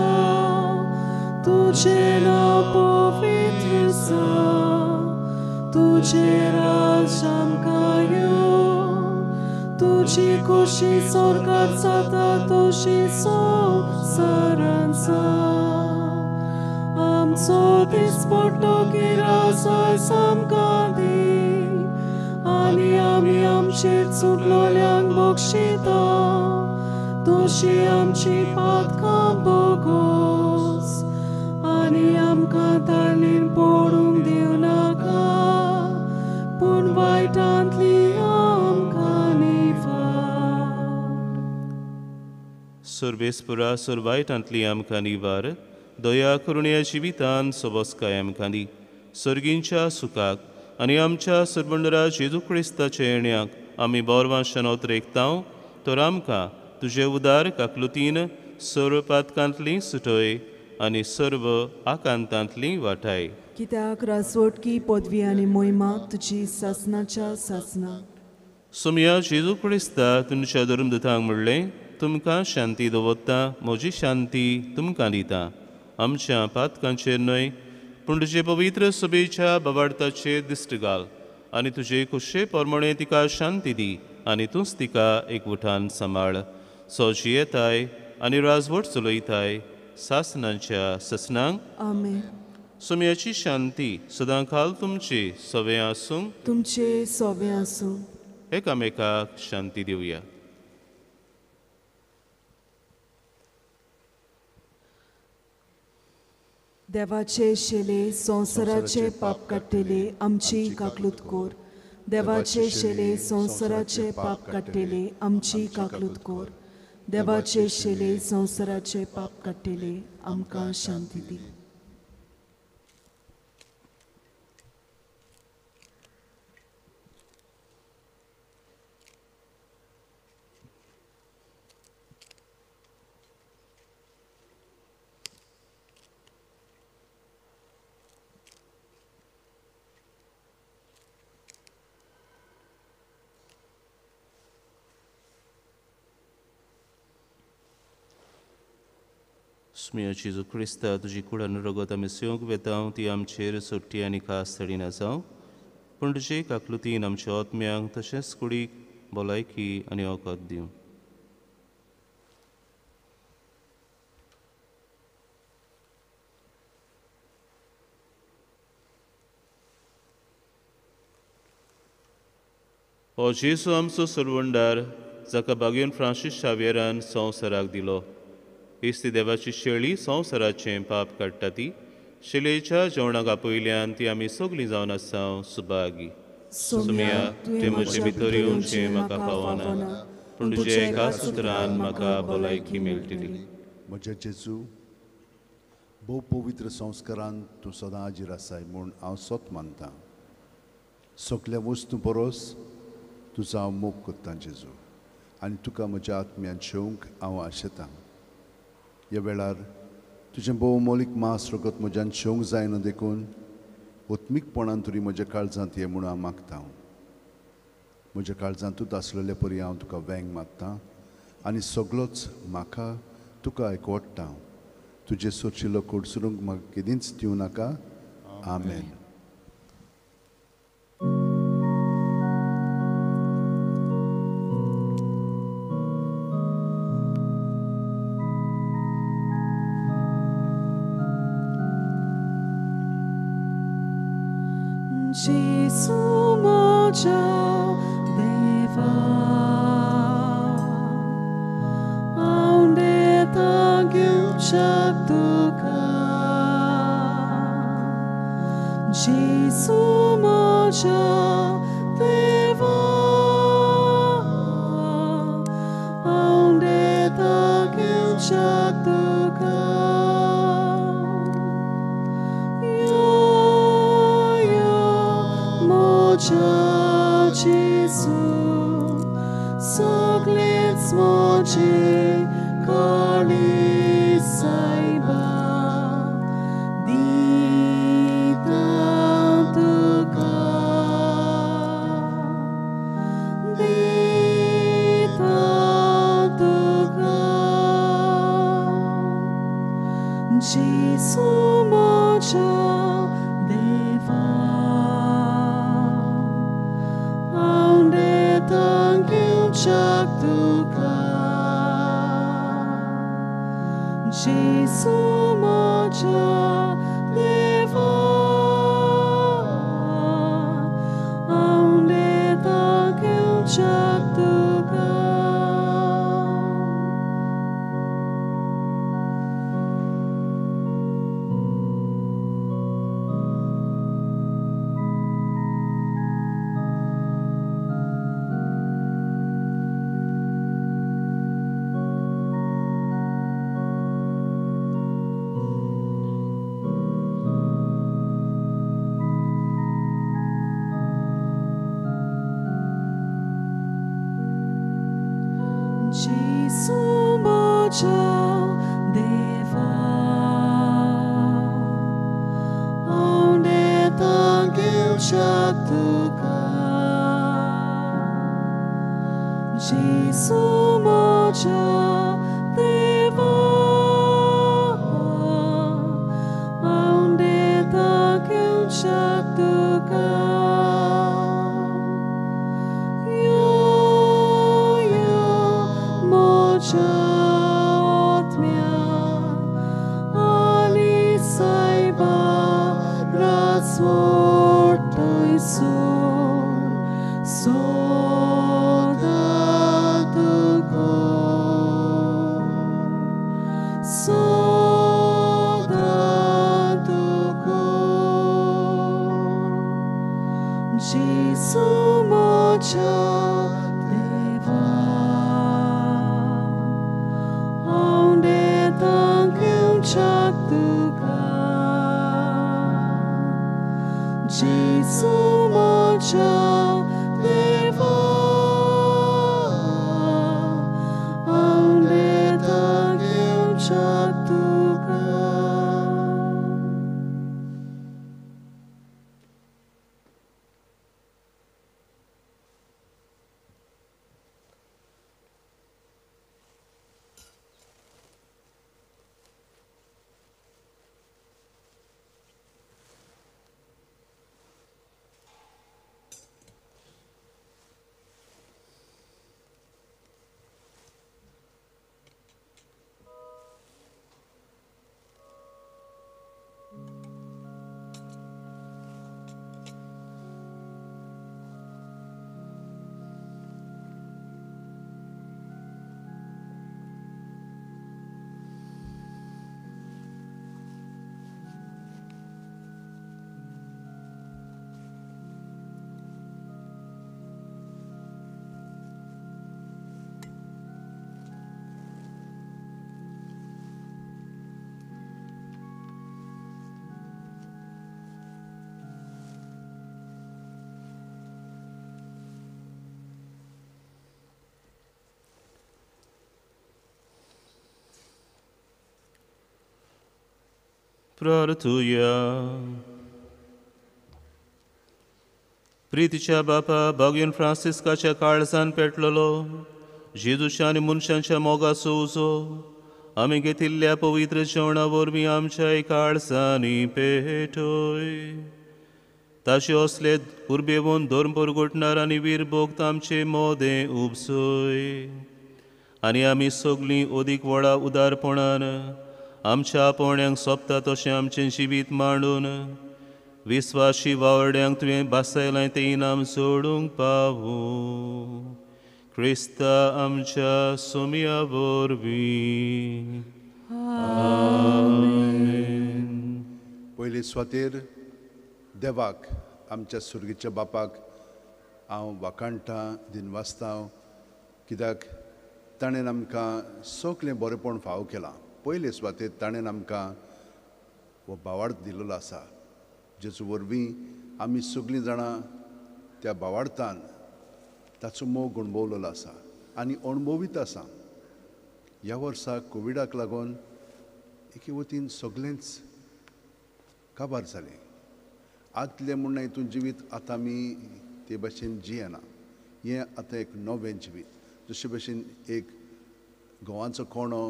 तुजें नांव पवित्र जावं, तुजें राज आमकां येवं, तुजी खोशी स्वर्गार जाता तशी संवसारांत जावं. आमचो दिसपट्टो गिरास आयज आमकां दी, आनी आमी आमचेर चुकलोल्यांक बक्षिता तशी आमची पातकां बोगोस, आनी आमकां तालीन पडूंक दिवं नाका, पूण वायटांतली आमकां निवार. सर्वेस्पुरा सर्वायटांतली आमकां निवार, दया करुण्या जिवितान सोबसकाय आमकां दी. सर्गींच्या सुखाक आनी आमच्या सरबंडरा जेजू क्रिस्ताच्या येण्याक आमी बोरवांशान ओतरेकतांव, तर आमकां तुजे उदार काकलुतीन सर्व पातकांतली सुटय आनी सर्व आकांतांतली वाटाय. कित्याक राजवटकी पदवी आनी मोहिमा तुजी सासनाच्या सासना. सोमया जेजू क्रिस्ता तुमच्या धर्मदूतांक म्हणलें, तुमकां शांती दवरता, म्हजी शांती तुमकां दिता. आमच्या पातकांचेर न्हय पूण तुजे पवित्र सभेच्या बवाडताचेर दिश्ट घाल आनी तुजे खोशे प्रमाणे तिका शांती दी आनी तूंच तिका एकवटान सांबाळ. सो जियेताय आनी राजवट चलयताय सासनांच्या ससनांक. आमेन. सोम्याची शांती सदां काल तुमचे सवे आसूं, तुमचे सवे आसूं. एकामेकाक शांती दिवया. देवाचे शेले संवसाराचे पाप काडटले आमची काकलूत कोर. देवाचे शेले संवसाराचे पाप काडटले आमची काकलूत कोर. देवाचे शेले संवसाराचे पाप काडटले आमकां शांती दी. स्मिया जेजू क्रिस्ता तुजी कुडान रगत आमी सेवंक वेता ती आमचेर सोडटी आनी खास चडिना जावं, पूण तुजे काकलुतीन आमच्या आत्म्यांक तशेंच कुडीक भलायकी आनी वखद दिवं. हो जेजू आमचो सरवंडार, जाका बागेन फ्रांसीस शाव्येरान संवसाराक दिलो. इस्ती देवाची शेळी संवसाराचें पाप काडटा ती शेळयेच्या जेवणाक आपयल्यान ती आमी सगळीं जावन आसा सुभागी. सोम्या, तुवें म्हजे भितर येवचें म्हाका फावना, पूण तुज्या एका सुत्रान म्हाका भलायकी मेळटली. म्हज्या जेजू, भोव पवित्र संस्कारान तूं सदां हाजीर आसाय म्हूण हांव सत मानतां. सगल्या वस्तू परस तुजो हांव मोग करतां जेजू, आनी तुका म्हज्या आत्म्यान शेवंक हांव आशेतां. ह्या वेळार तुजें भोव मोलीक मांस रगत म्हज्यान शेवंक जायना देखून आत्मीकपणान तरी म्हज्या काळजांत ये म्हूण हांव मागता. म्हज्या काळजांतूच आसलेले परी हांव तुका वेंग मारता आनी सगळोच म्हाका तुका एकवटता. तुजें सोरशिल्लो कोडसरूंक म्हाका केदींच दिवं नाका. आमेन. Jesu म्हज्या देवा, हांव देता घेवच्याक तुका. Jesu म्हज्या देवा, हांव देता घेवच्याक तुका. Jesu, सगळेच म्हजे काळीज सायबा दिता तुका, दिता तुका. Jesu म्हज्या देवा. घेवच्याक तुका जेजू म्हज्या देवा हांव उलयतां घेवच्याक तुका. जेजू म्हज्या देवा हांव उलयतां घेवच्याक तुका जेजू म्हज्या देवा हांव उलयतां घेवच्याक तुका. जेजू म्हज्या देवा हांव उलयतां घेवच्याक तुका जेजू म्हज्या देवा हांव उलयतां घेवच्याक तुका. प्रार्थुया. प्रितीच्या बापा बागीन फ्रांसिस्काच्या काळजान पेटलेलो जेजूच्या आनी मनशांच्या मोगाचो उजो आमी घेतिल्ल्या पवित्र जेवणा वरवीं आमच्या काळजांनी पेटय. ताचे असले उर्बेवन धर्म परगटणार आनी वीर भोक्त आमचे मोदें उपसय आनी आमी सगळीं अदीक व्हडा उदारपणान आमच्या आपोवण्यांक सोंपता तशें आमचें जिवीत मांडून विस्वाशी वावड्यांक तुवें भासायलां तें इनाम सोडूंक पावूं क्रिस्ता आमच्या सोम्या वरवीं. आमेन. पयले सुवातेर देवाक आमच्या सुर्गीच्या बापाक हांव वाखाणटां दिनवासता कित्याक ताणें आमकां सगळें बरेंपण फावो केलां. पयले सुवातेर ताणें आमकां हो भावार्थ दिल्लो आसा जेचो वरवीं आमी सगळीं जाणां त्या भावार्थान ताचो मोग अणभवलेलो आसा आनी अणभवीत आसा. ह्या वर्सा कोविडाक लागून एके वतीन सगळेंच काबार जालें. आदलें म्हूण हितून जिवीत आतां आमी ते भाशेन जियेना. हें आतां एक नवें जिवीत जशे भशेन एक गंवाचो कोणो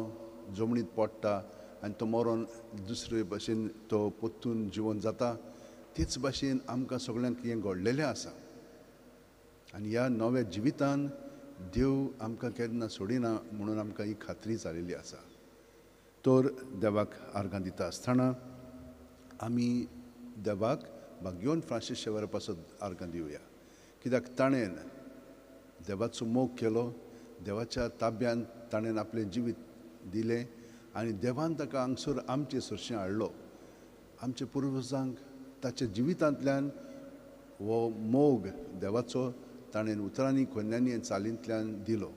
जमनीत पडटा आनी तो मरोन दुसरे भाशेन तो परतून जिवन जाता तेच भाशेन आमकां सगळ्यांक हें घडलेलें आसा. आनी ह्या नव्या जिवितान देव आमकां केन्ना सोडिना म्हणून आमकां ही खात्री जालेली आसा. तर देवाक आर्गां दिता आसतना आमी देवाक भाग्योन फ्रांसीस शेवरा पासत आर्गां दिवया, कित्याक ताणें देवाचो मोग केलो, देवाच्या ताब्यान ताणें आपलें जिवीत दिलें आनी देवान ताका हांगसर आमचे सरशें हाडलो. आमच्या पुर्वजांक ताच्या जिवितांतल्यान हो मोग देवाचो ताणें उतरांनी कोन्यांनी चालींतल्यान दिलो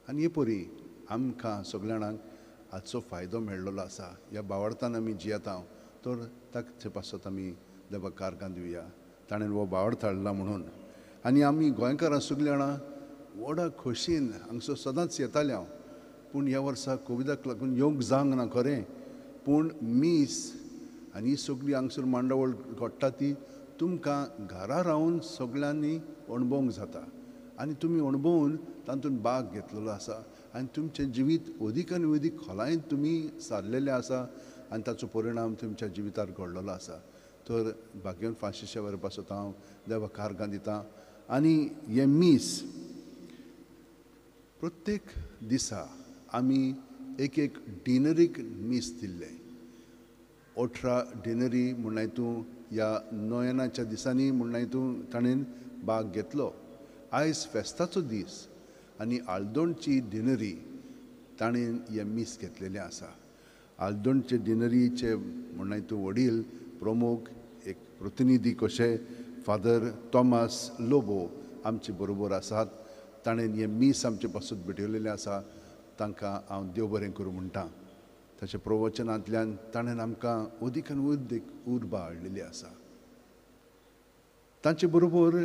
आनी हे परी आमकां सगल्या जाणांक हाचो फायदो मेळ्ळो आसा. ह्या बावडतान आमी जियेता तर ताचे पासत आमी देवाक आर्गां दिवया, ताणें हो बावडत हाडला म्हणून. आनी आमी गोंयकारां सगलीं जाणां व्हडा खोशयेन हांगसर सदांच येताले हांव, पूण ह्या वर्सा कोविडाक लागून येवंक जावंक ना खरें, पूण मीस आनी ही सगळी हांगसर मांडावळ घडटा ती तुमकां घरा रावन सगळ्यांनी अणभवंक जाता आनी तुमी अणभवून तातूंत भाग घेतलेलो आसा आनी तुमचें जिवीत अदीक आनी अदीक खोलायेन तुमी सारलेलें आसा आनी ताचो परिणाम तुमच्या जिवितार घडलेलो आसा. तर भाग्यवंत फ्रांसीस शेवरा पासत हांव देवाक आर्गां दिता. आनी हें मीस प्रत्येक दिसा आमी एक एक डिनरीक मीस दिल्लें. 18 डिनरी म्हणल्यार तूं ह्या नोयनाच्या दिसांनी म्हणल्यार तूं ताणें भाग घेतलो. आयज फेस्ताचो दीस आनी आल्दोणची डिनरी ताणें हें मीस घेतलेलें आसा. आल्दोणचे डिनरीचे म्हणल्यार तूं वडील प्रमुख एक प्रतिनिधी कशे फादर थॉमस लोबो आमचे बरोबर आसात. ताणें हें मीस आमचे पासून भेटयलेलें आसा. तांकां हांव देव बरें करूं म्हणटा. ताच्या प्रवचनांतल्यान ताणें आमकां अदीक आनी अदीक उर्बा हाडलेली आसा. तांचे बरोबर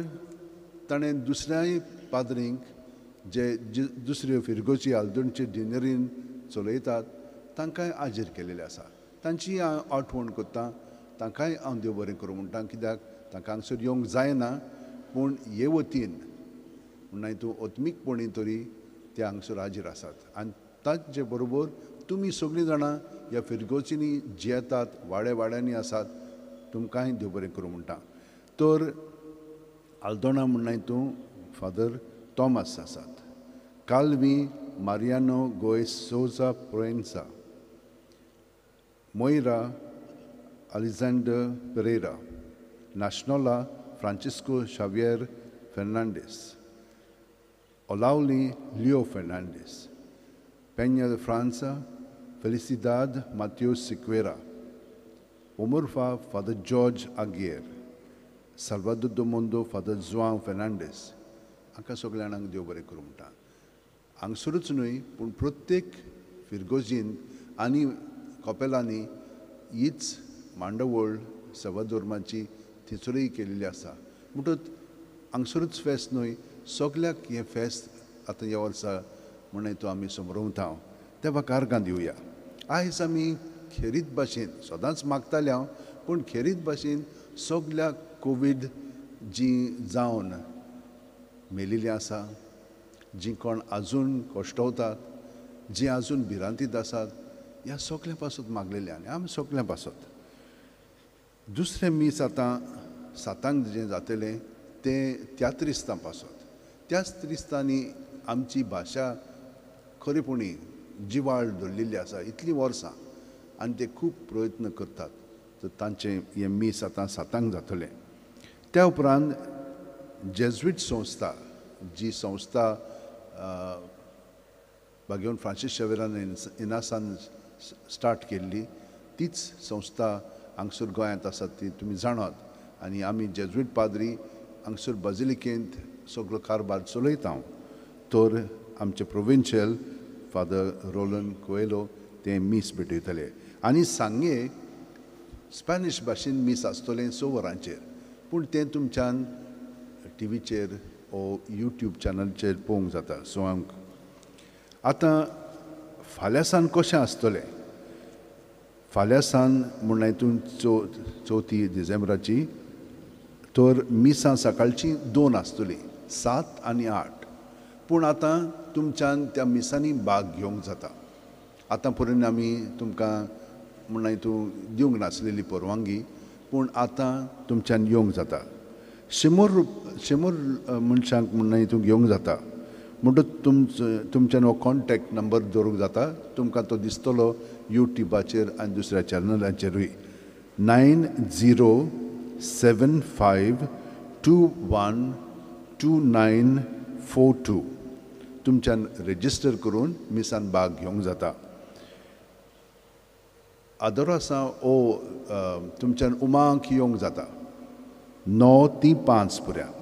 ताणें दुसऱ्याय पाद्रींक जे दुसऱ्यो फिरगोची आल्दोणचे डिनरीन चलयतात तांकांय आजीर केलेलें आसा. तांची हांव आठवण करता, तांकांय हांव देव बरें करूं म्हणटा, कित्याक तांकां हांगसर येवंक जायना, पूण हे वतीन म्हणल्यार तूं आत्मीकपणी तरी ते हांगसर हाजीर आसात. आनी तांचे बरोबर तुमी सगळीं जाणां ह्या फिरगोचींनी जियेतात, वाडे वाड्यांनी आसात, तुमकांय देव बरें करूं म्हणटा. तर आल्दोणा म्हणल्यार तूं फादर थॉमस आसात, कालवी मारियानो गोयस सोजा प्रोएन्सा, मोयरा अलेक्झांडर पेरेरा, नाशनोला फ्रांसिस्को शावियर फेर्नांडीस, ओलावली लिओ फेर्नांडीस, पेन्या फ्रांसा फेलिसिदाद मात्यो सिक्वेरा, ओमोर्फा father George Aguiar, Salvador do Mundo father Joao Fernandes. हांकां सगल्या जाणांक देव बरें करूं म्हणटा. हांगसरूच न्हय पूण प्रत्येक फिरगोजीन आनी कपेलांनी हीच मांडवळ सेवाधर्माची थंयसरूय केल्ली आसा. म्हणटच हांगसरूच फेस्त न्हय, सगल्याक हें फेस्त आतां ह्या वर्सा म्हणून तो आमी समरोवता. देवाक आर्गां दिवया. आयज आमी खेरीत भाशेन सदांच मागताले हांव, पूण खेरीत भाशेन सगल्याक कोवीड जीं जावन मेलिल्लीं आसा, जीं कोण आजून कश्टवतात, जीं आजून भिरांतीत आसात, ह्या सगल्यां पासत मागलेलें आनी आमी सगल्यां पासत. दुसरें मीस आतां सातांक जें जातलें तें त्या त्रिस्तां पासत. त्याच त्रिस्तांनी आमची भाशा खरेपणी जिवाळ दवरलेली आसा इतलीं वर्सां आनी ते खूब प्रयत्न करतात. तर तांचें हें मीस आतां सातांक जातलें. त्या उपरांत जेज्वीट संस्था, जी संस्था भाग्यवंत फ्रांसीस शेवेरान इनासान स्टार्ट केल्ली, तीच संस्था हांगसर गोंयांत आसा ती तुमी जाणात. आनी आमी जेज्वीट पाद्री हांगसर बाजिलिकेंत सगळो कारभार चलयता. तर आमचे प्रोविन्शियल फादर रोलन कोएलो ते मीस भेटयतले. आनी सांगे स्पॅनिश भाशेन मीस आसतलें 6 वरांचेर, पूण तें तुमच्यान टिवीचेर ओ यूट्यूब चॅनलचेर पळोवंक जाता. सो आतां फाल्यां सान कशें आसतलें? फाल्यां सान म्हणल्यार हितून 4 डिसेंबराची तर मिसां सकाळचीं 2 आसतलीं, 7 आनी 8. पूण आतां तुमच्यान त्या मिसांनी भाग घेवंक जाता. आतां पर्यंत आमी तुमकां म्हणल्यार हितून दिवंक नासलेली परवानगी, पूण आतां तुमच्यान येवंक जाता. 100 मनशांक म्हणल्यार हितून घेवंक जाता. म्हणटच तुमच्यान हो कॉन्टॅक्ट नंबर दवरूंक जाता. तुमकां तो दिसतलो यूट्यूबाचेर आनी दुसऱ्या चॅनलाचेरूय. 9075212942 तुमच्यान रेजिस्टर करून मिसान भाग घेवंक जाता. आदोरासा ओ तुमच्यान उमांक येवंक जाता 9 ते 5 पर्यंत.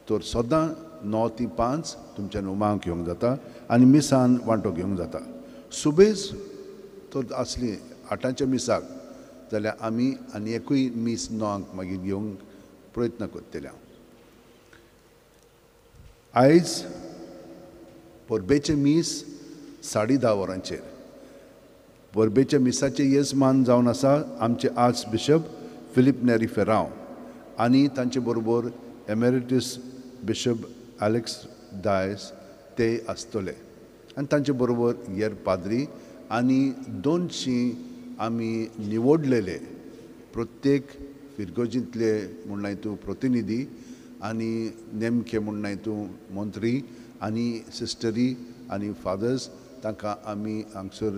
तर सदां 9 ते 5 तुमच्यान उमांक येवंक जाता आनी मिसान वांटो घेवंक जाता. सुबेज तर आसली 8च्या मिसाक जाल्यार आमी आनी एकूय मीस 9 मागीर घेवंक प्रयत्न करतले. आयज परबेचें मीस 10:30 वरांचेर. परबेच्या मिसाचें येजमान जावन आसा आमचे archbishop Filipe Neri Ferrao आनी तांचे बरोबर एमेरिटस बिशप एलेक्स डायस ते आसतले आनी तांचे बरोबर हेर पाद्री आनी 200 आमी निवडलेले प्रत्येक फिरगोजींतले म्हणल्यार तूं प्रतिनिधी आनी नेमके म्हणल्यार तूं मंत्री आनी सिस्टरी आनी फादर्स तांकां आमी हांगसर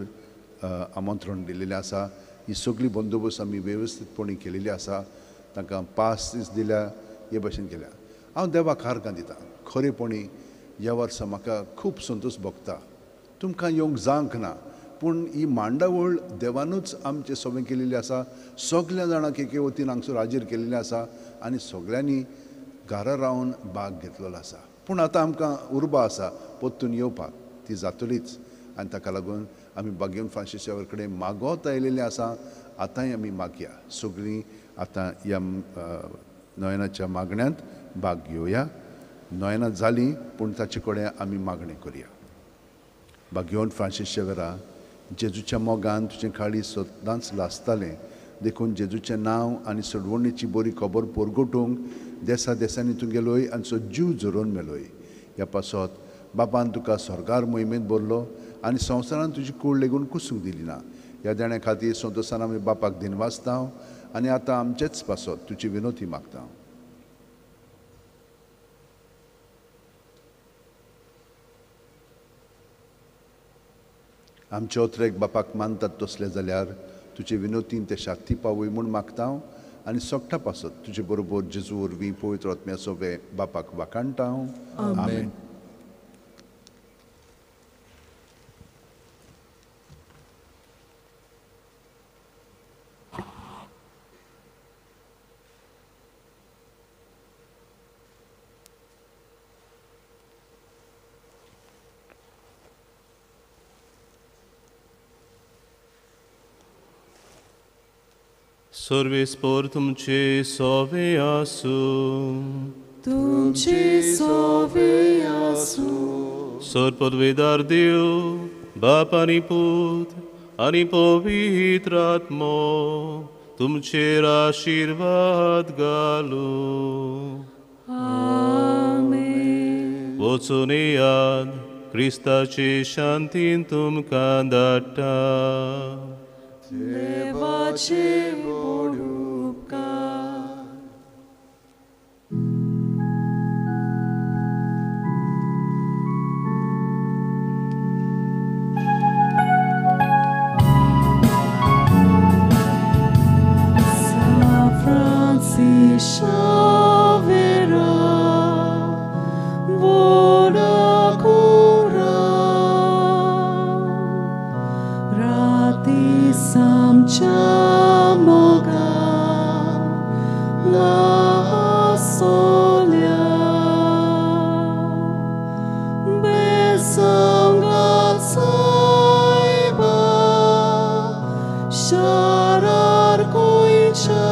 आमंत्रण दिलेलें आसा. ही सगळी बंदोबस्त आमी वेवस्थीतपणी केलेली आसा. तांकां पास दीस दिल्या हे भशेन केल्या. हांव देवाक हारकां दितां. खरेपणी ह्या वर्सा म्हाका खूब संतोश भोगता. तुमकां येवंक जावंक ना पूण ही मांडावळ देवानूच आमचें सगळें केलेली आसा. सगल्या जाणांक एके वतीन हांगसर हाजीर केलेलें आसा आनी सगळ्यांनी घरा रावन भाग घेतलेलो आसा. पूण आतां आमकां उर्बा आसा परतून येवपाक, ती जातलीच आनी ताका लागून आमी बागेवन फ्रांसीस शावेर कडेन मागत आयिल्लें आसा. आतांय आमी मागया सगळीं आतां ह्या नयनाच्या मागण्यांत भाग घेवया. नयनां जालीं पूण ताचे कडेन आमी मागणें करया. बागेवन फ्रांसीस शावेरा, जेजूच्या मोगान तुजें काळीज सदांच लासतालें देखून जेजूचें नांव आनी सोडवणीची बरी खबर परगटूंक देसा देसांनी तूं गेलोय आनी सो जीव झरोवन मेलोय. ह्या पासत बापान तुका स्वर्गार मोहिमेंत भरलो आनी संवसारान तुजी कूड लेगून कुसूंक दिली ना. ह्या देण्या खातीर संतोशान आमी बापाक दिनवासता आनी आतां आमचेच पासत तुजी विनोती मागता. आमचे ओत्रेक बापाक मानतात तसले जाल्यार तुजे विनोतीन ते शाक्ती पावय म्हूण मागता आनी सोगटा पासत तुजे बरोबर जेजू वरवीं पवित्र आत्म्या सोबे बापाक वाखाणटा. आमेन. सर्वेस पोर तुमचे सोवे आसूं. तुमचे सोवे आसूं. सर पदवेदार देव बाप आनी पूत आनी पवित्र आत्मो तुमचेर आशिर्वाद घालूं. आमेन. वचून येयात, क्रिस्ताचे शांतीन तुमकां धाडटा. देवाचे व्हड उपकार. San Francis Xavier, vola cura, rati samcha moga, la solia, besanga saiba, sharar koicha,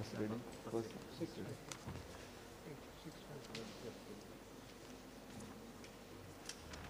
First reading. First reading.